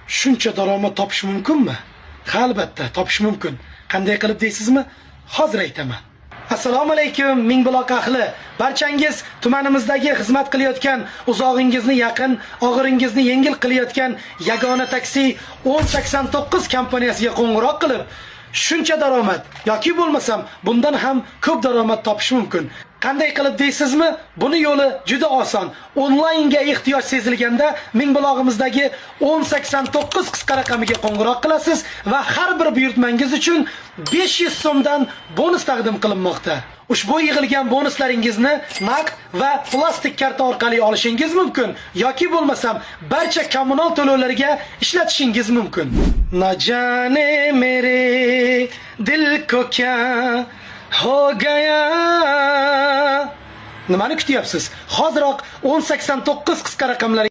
Shuncha daromad topish mumkinmi? Ha, albatta, topish mumkin. Qanday qilib deysizmi? Hozir aytaman. Assalomu alaykum, Mingbuloq ahli. Barchangiz tumanimizdagi xizmat qilayotgan, uzog'ingizni yaqin, og'iringizni yengil qilayotgan yagona taksi 1089 kompaniyasiga qo'ng'iroq qilib, shuncha daromad yoki bo'lmasam bundan ham ko'p daromad topish mumkin. Qanday qilib deysizmi? Buni yo'li juda oson. Onlaynga ehtiyoj sezilganda Mingbulog'imizdagi 1089 qisqa raqamiga qo'ng'iroq qilasiz va har bir buyurtmangiz uchun 500 so'mdan bonus taqdim qilinmoqda. Ushbu yig'ilgan bonuslaringizni naqd va plastik karta orqali olishingiz mumkin yoki bo'lmasam barcha kommunal to'lovlarga ishlatishingiz mumkin. Na jane mere dil ko kya ho gaya. Nimani kutyapsiz? Hoziroq 1089 qisqa raqamlariga